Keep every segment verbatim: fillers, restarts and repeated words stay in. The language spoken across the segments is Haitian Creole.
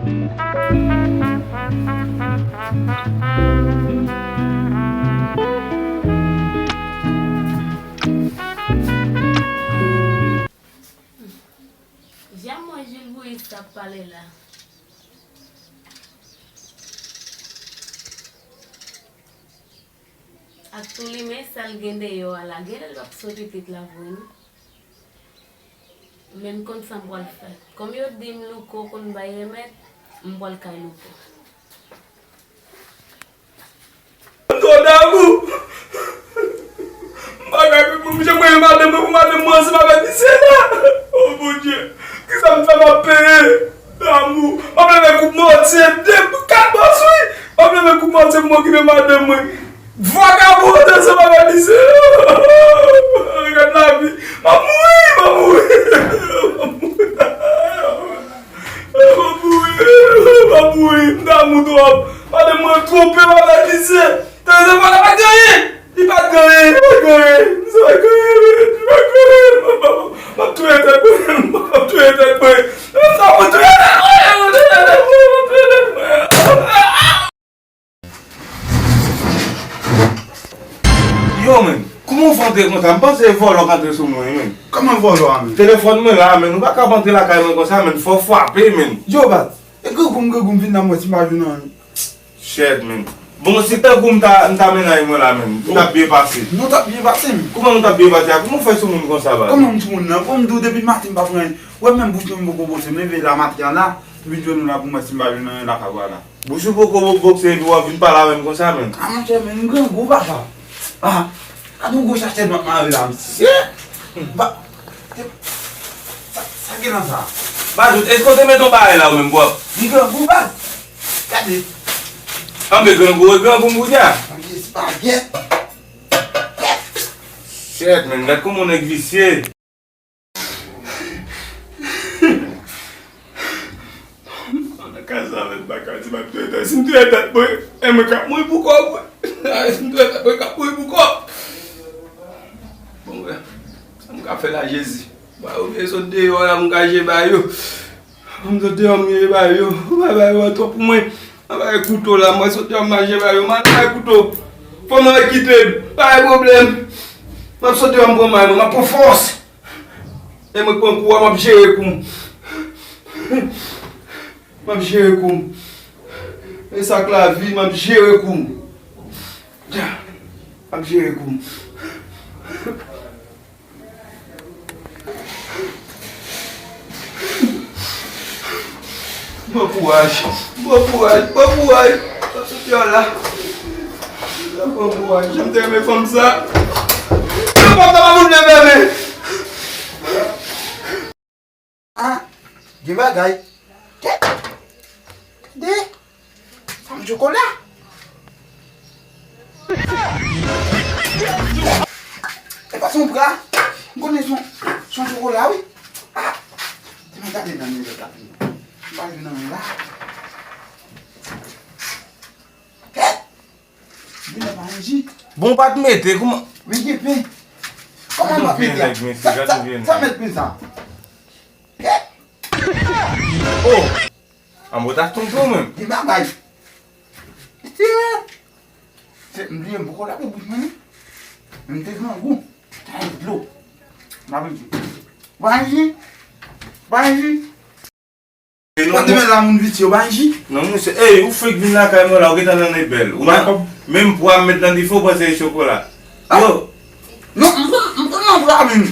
Jan mwen Jilbris t ap pale la. Ak tou limen sa l gen deyò a la, genlè l p ap sot isit la vre non. Men m konn sa m pral fè. Kòm yo di m Louko konn bay remèd, m pral kay Louko. Tonton Damou! M pa ka viv pou m jan mwen e madanm mwen, pou madanm mwen ansanm avèk misye la! O Bondye! Kisa m fè m ap peye? Damou! M ap leve koup mòtye, de, kat bòs wi! M ap leve koup mòtye pou m okipe madanm mwen. Vagabon ansanm avèk misye! Gad lavi! M ap mouri! M ap mouri! M ap mouri! M ap mouri, m ap mouri, m damou twòp. Madanm mwen twonpe m avèk misye. Tande, pa t gen anyen. Li pa t gen anyen, li pa t gen anyen. Misye pa t gen anyen, wi. Li pa t gen anyen. M ap touye tèt mwen, m ap touye tèt mwen. M ap touye tèt mwen, m ap touye tèt mwen. Yo, men, kouman w fè antre konsa? M panse e vòlò k antre sou mwen, men. Kòman vòlò a, men? Telefòn mwen la, men, ou pa kab antre lakay mwen konsa, men, fò w frape, men. Yo, Bat, e grangou m, grangou m vin la, m wè si m pa jwenn anyen. Shit, men. Bon, si tankou m ta, m ta mennaj mwen la, men, m t ap byen pase. Nou t ap byen pase, men. Kouman nou t ap byen pase a? Kouman w fè sou moun konsa, Bat? Kòman m sou moun nan? Kòm m di w depi maten m pa pran anyen. Wè, menm bouch mwen m poko bwose, m leve la maten an la, m vin jwenn ou la pou m wè si m pa jwenn anyen lakay ou a la. Bouch ou poko bwose epi w ap vin pale avè m konsa, menm. A, monchè, menm, m grangou, papa. A, gade yon gwo sachè m ap mare la, mesye. Ba, sa, sa gen nan sa? Ba, Jout, èske w te mete yon bagay la, ou menm, bro? M grangou, ba. Gade. Anben, grangou, e grangou m kounye a. Anben, espagèt. Shit, menm, gad kòman yon nèg visye. Nan kay sa, mèt, baka di m ap touye tèt. Si m touye tèt mwen, e mwen k ap mouri pou kòb. Si m touye tèt mwen, k ap mouri pou kòb. Bon, wè. Sa m ka fè la, Jezi? Ba, yo vle sot deyò la, m gaje ba yo. M sot deyò, m gaje ba yo. Bay, bay, yo twòp pou mwen. M bay kouto la, mwen sot deyò, m gaje ba yo. M al bay kouto. Fò m al kite. Pa gen pwoblèm. M ap sot deyò, m pran may mwen, m ap pran fòs. E mwen k pran kou a, m ap jere kou m. M ap jere kou m. E sa k lavi, m ap jere kou m. M ap jere kou m. Bon kouraj, bon kouraj, bon kouraj. Sa soti an la. Bon kouraj, jan m te renmen fanm sa. Yo, pòt la pa moun leve men. Ah, gen bagay. Kèt. De. Sa m chokola. E pa se yon pra. M konnen se yon, se yon chokola, wi. Ah. Te mwen gade nan men lòt la. M pa jwenn nan men la. Kèt. Vin nan pa yon ji. Bon, w pa t mete, kouman? Men gen pen. Kòman m ap mete a? Sa, sa, sa mèt pen sa? Kèt. Oh! Anbo ta tonbe w menm. Gen bagay. Mesye! Se, m bliye m poko lave bouch mwen, wi. Men m te grangou. Sa e dlo. M ap mete. Banji. Banji. E non, kote men la moun visye, banji. Non, monchè. Ey, ou fenk vin lakay mwen la, ou gentan nan nebèl. Ou nan, menm pwa m met nan dife, ou panse e chokola. Ah. Yo. Non, m konn, m konn nan pwa menm.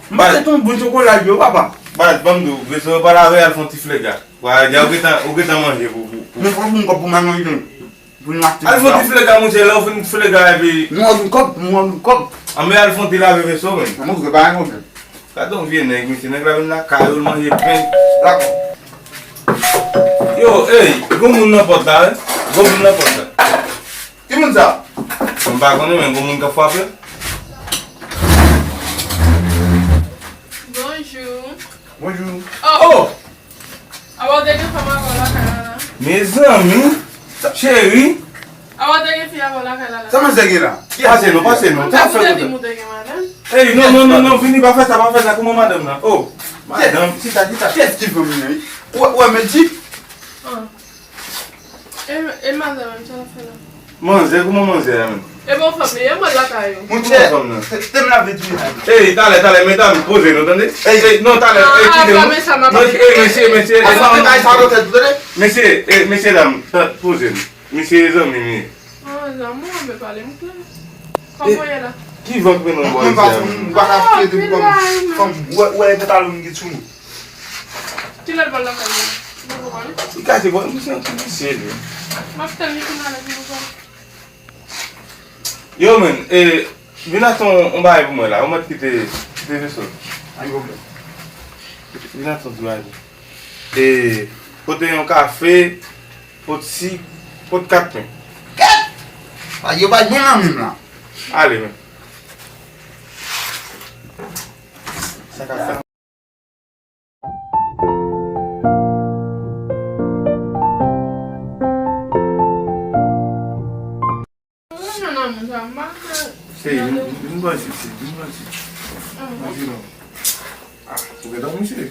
M panse ton bon chokola yo, papa. Baz, ban m di w, vre se yo pa lave, al fè yon ti flèga. Wa, ya ou gentan, ou gentan manje pou, pou, pou. Men fò pou m kòb pou m al manje. Pou nou achte. Al fè yon ti flèga, monchè, lè w fin flèga, epi. Nou an kòb, nou an kòb. Anben al fè yon ti lave veso, men. An montre pa gen pwoblèm. Gade yon vye nèg, mesye, nèg la vin lakay ou, l manje pen. Dakò. Yo, ey, gon moun nan pòt la, wi. Gon moun nan pòt la. Ki moun sa? M pa konnen, men gon moun k ap frape. Bonjou. Bonjou. Oh! Oh! Awa, w te gen fanm avè w lakay la, la? Mezanmi! Cheri! Awa, w te gen fi avè w lakay la, la? Sa manzè gen la? Pase non, pase non. Sa fè kote? Ey, non, non, non, non, vini, pa fè sa, pa fè sa. Kouman madanm nan? Oh, madanm. Chita, chita. Kiyès ki fanm nan, wi? Ou wè, ou wè men jip? Ah. Madan, menm sa l ap fè la. Manzè, kòman manzè a menm? E bon fanm li ye, mwen lakay ou. Monchè, kòman fanm nan? Te, te m lave tou. Ey, talè, talè, medam, poze nou, tande? Ey, non, talè, ey, kite nou. Non, ey, mesye, mesye, ey, mesye, ey, mesye dam, poze nou. Mesye zanmi m ye. Ah, zanmi w, men pale m klè. Kòman w ye la? Ki van k mennen w bò isi a menm? Mwen pa ka fete m kòm fanm. Wè, wè pantalon m ki sou mwen. Kilè l pral lakay mwen? Mwen pa konnen. Li ka se bon, misye an ti visye li. M ap tann li fin ale pou nou pale. Yo, men, e, vin achte yon, yon bagay pou mwen la. Ou mèt kite, kite veso. Pa gen pwoblèm. Vin achte yon ti bagay pou mwen. E, pote yon kafe, pot sik, pot kat pen. Kèt! Bagay yo pa gen nan menm la. Ale, men. Sa ka fè. Cheri, vin, vin bò isit, cheri, vin bò isit. Vin non. Ah, ou gentan mouche?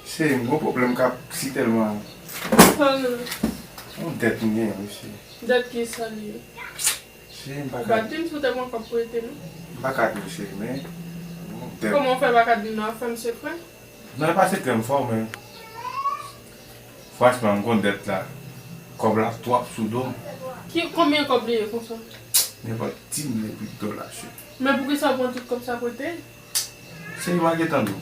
Cheri, m gon pwoblèm k ap si tèlman. Yon dèt m genyen, wi, cheri. Dèt ki sa li ye? Cheri, m pa ka. Ou pa t di m si w te gon kòb pou ede m. M pa ka di w, cheri, men yon dèt. Kòman w fè pa ka di m nan afè m sekrè? Non, e pa sekrè m fè w, men franchman, m gon dèt la. Kòb la twòp sou do m. Ki, konbyen kòb li ye konsa? Nenpòt di mil epi dola, cheri. Men poukisa w pran tout kòb sa prete? Cheri, m a gentan di w.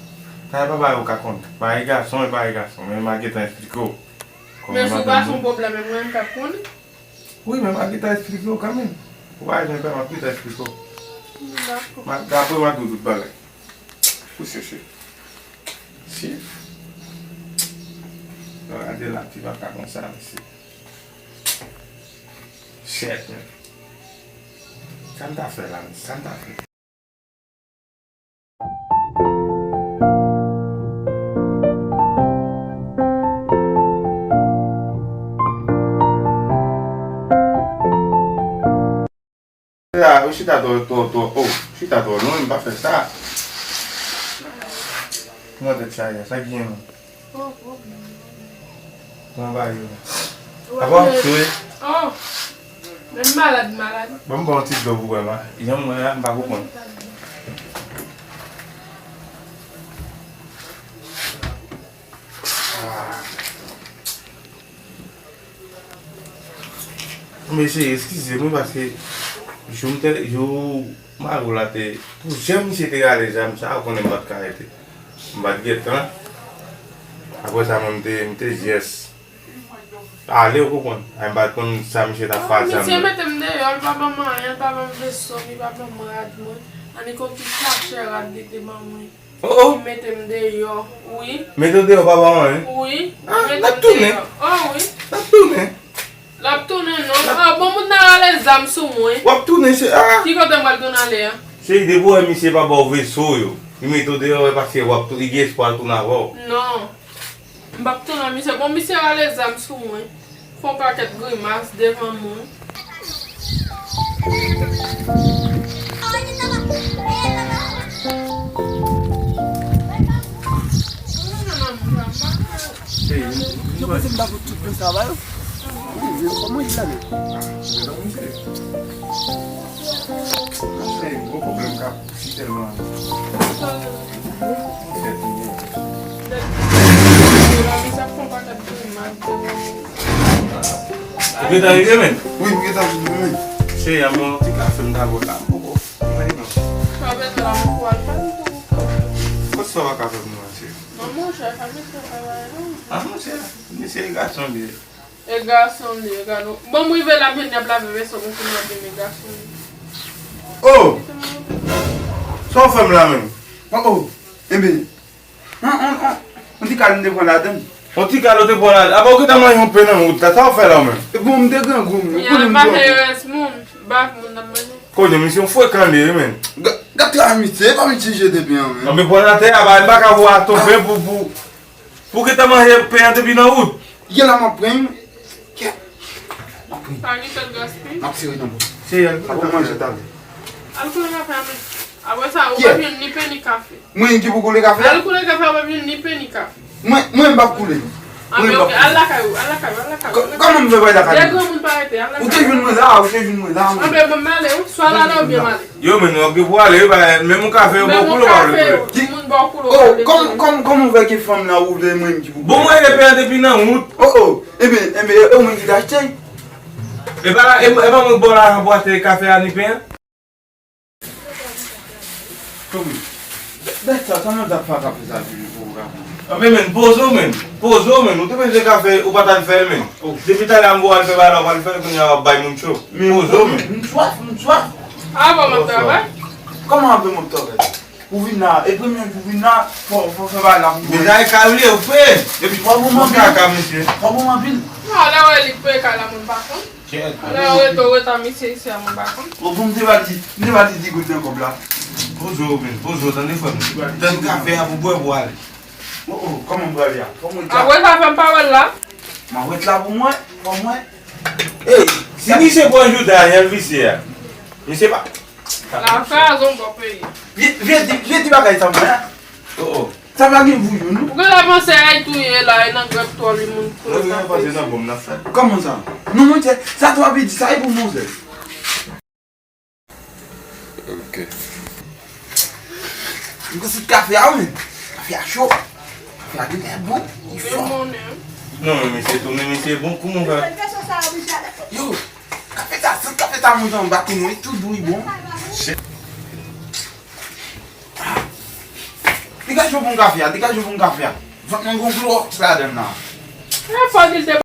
Sa e pa bagay ou ka konnen. Bagay gason, e bagay gason. Men m a gentan eksplike w. Men si w pa se yon pwoblèm, e mwen m t ap konnen. Wi, men m a gentan eksplike w kanmenm. Ou pa bezwen pè, m ap gentan eksplike w. Dakò. M a, dapre m a di w tout bagay. Pou chèche. Si. Lè w gade la, ti papa konsa, mesye. Shit, man. Sa m ta fè la, men? Sa m ta fè? Ou chita twò, twò, twò, oh, chita twò lwen, m pa fè sa. Kòman tèt chaje a? Sa k gen menm? Pran ba yo. Apa w ap swe? Oh. Men malad, malad. Ban m ba w yon ti dlo pou wè, ma. Jan m wè a, m pa konprann. Ah. Mesye, eskize mwen paske jou m te, jou Mago la te, pou jan misye te rale zam sa, ou konnen m pa t ka rete. M pa t gen tan. Apre sa, mwen, m te, m te jès ale, ou konprann? Ay, m pa t konn sa misye t ap fè ak zam nan. Misye mete m deyò, li pa ban m anyen, li pa ban m veso, li pa ban m rad mwen. Annik yon ti sachè rad li te ban mwen. Oh, oh. Li mete m deyò, wi. Mete w deyò, pa ba w anyen? Wi. Ah, l ap tounen. Oh, wi. L ap tounen. L ap tounen, non. Ah, bon, moun nan rale zam sou mwen. W ap tounen, se, ah. Ki kote m pral tounen ale a? Cheri, depi w wè misye pa ba w veso yo, li mete w deyò, e paske w ap tou-, li gen espwa l tounen avè w. Non. M p ap tounen, misye. Bon, misye rale zam sou mwen. Fè yon pakèt grimas devan moun. Cheri, nou panse m pa fout tout konsa ba yo? Wi, men kòman j la menm? Cheri, m gon pwoblèm k ap si tèlman. Tèt mwen. Ou gentan rive, men? Wi, m gentan rive, men. Cheri, a mwen, yon ti kafe m ta bwè la, m poko. Mwen, non. Sa w bezwen la, mwen pou al fè m tou. Kot sa w pa ka fè m nan, cheri? Non, monchè, sa vin fè travay, non. Ah, monchè, mesye gason li ye. E gason li ye, gade w. Bon, m rive la, m jwenn y ap lave veso, m fin lave men gason li. Oh! Sa w fè m la menm? Oh, oh! Enben, on, on, on, on ti kal m te pran ladann. On ti kal ou te pran ladann? Apa w gentan manje yon pen nan wout la, sa w fè la menm? E bon, m te grangou, m konnen m grangou. Rès moun, bak moun nan manje. Konnen misye yon frekan li ye, menm. Ga-, gad travay misye, e pa misye jete pen an, menm. Non, men pran atè a, ba, m pa ka voye ato pen pou, pou, Pou w gentan manje pen an depi nan wout. Gen la m ap pran, kèt. M ap pran. Pa gen tan gaspiy. M ap sere nan bouch. Se yon. N ap manje talè. Al koule kafe a, men. Apre sa, ou p ap jwenn ni pen ni kafe. Mwen ki pou koule kafe a? Al koule kafe a, ou p ap jwenn ni pen ni kafe. Mwen, mwen m p ap koule. Anben, oke, al lakay ou, al lakay ou, al lakay ou. Kòman m fè pa lakay ou? De granmoun pa rete, al lakay ou. Ou te jwenn mwen la, ou te jwenn mwen la. Anben, bon, m ale, wi. Swa l ale oubyen m ale. Yo, men nou gen pou ale, wi, ba, menm yon kafe, yo ba w koulè, w pa vle koulè. Moun ba w koulè, w pa vle koulè. Oh, kòman, kòman, kòman w fè ke fanm nan ou vle mwen ki pou koulè? Bon, mwen rele pen an depi nan wout. Oh, oh. Ebyen, ebyen, e ou menm ki te achte? E pa, e, e pa mwen k ba w lajan pou w achte kafe a ni pen an? Kote? Dèyè sa, sa nan zak pa ka fè sa toujou pou ou ka pran. Anben, men, poze w, men. Poze w, men. Ou te bezwen kafe, ou pa t al fè l, men. Depi talè a m voye w al fè bagay la, ou pa al fè l, kounye a w ap bay moun cho. Poze w, men. M swaf, m swaf. Avan m ap travay. Kòman avan w ap travay? Ou vin la, e premye jou ou vin la, fò, fò fè bagay la pou mwen. Mezanmi, kay li, ou fre. Epi fò bon anpil. Kaka, mesye. Fò bon anpil. Non, lè w wè li pre kay la, moun pa konn. Lè w rete, w rete a misye isi a, moun pa konn. O, bon, m te ba li, m te ba li di goud nan kòb la. Poze w, men, poze w, tande frè m. Tann kafe a pou bwè pou ale. Oh, oh, kòman m prale a? Kòman w ye? Apre sa, fè m pa wè l la. M a wè l la pou mwen, pou mwen. Ey, si misye pran jouda a, jan l visye a. Misye pa. Lajan a zon bò peyi. Vye, vye di, vye di bagay sa mwen, hein? Oh, oh. Sa pa gen vouyou, non? Ou genlè panse ay touye la, e nan grèp twò li moun. Mwen genlè panse nan bon m nan fè. Kòman sa? Non, monchè, sa twò piti, sa e pou manzè. Ok. M konn sot kafe a, wi, men. Kafe a cho. Kafe a genlè bon. Li fò. Non, men misye tou, men misye bon, kouman w fè? Yo, kafe sa, sant kafe sa, mwen jan m pa konnen, tou dou, li bon. Shit. Degaje w pou m kafe a, degaje w pou m kafe a. Vant mwen gon klowòks ladann nan. E fò di l te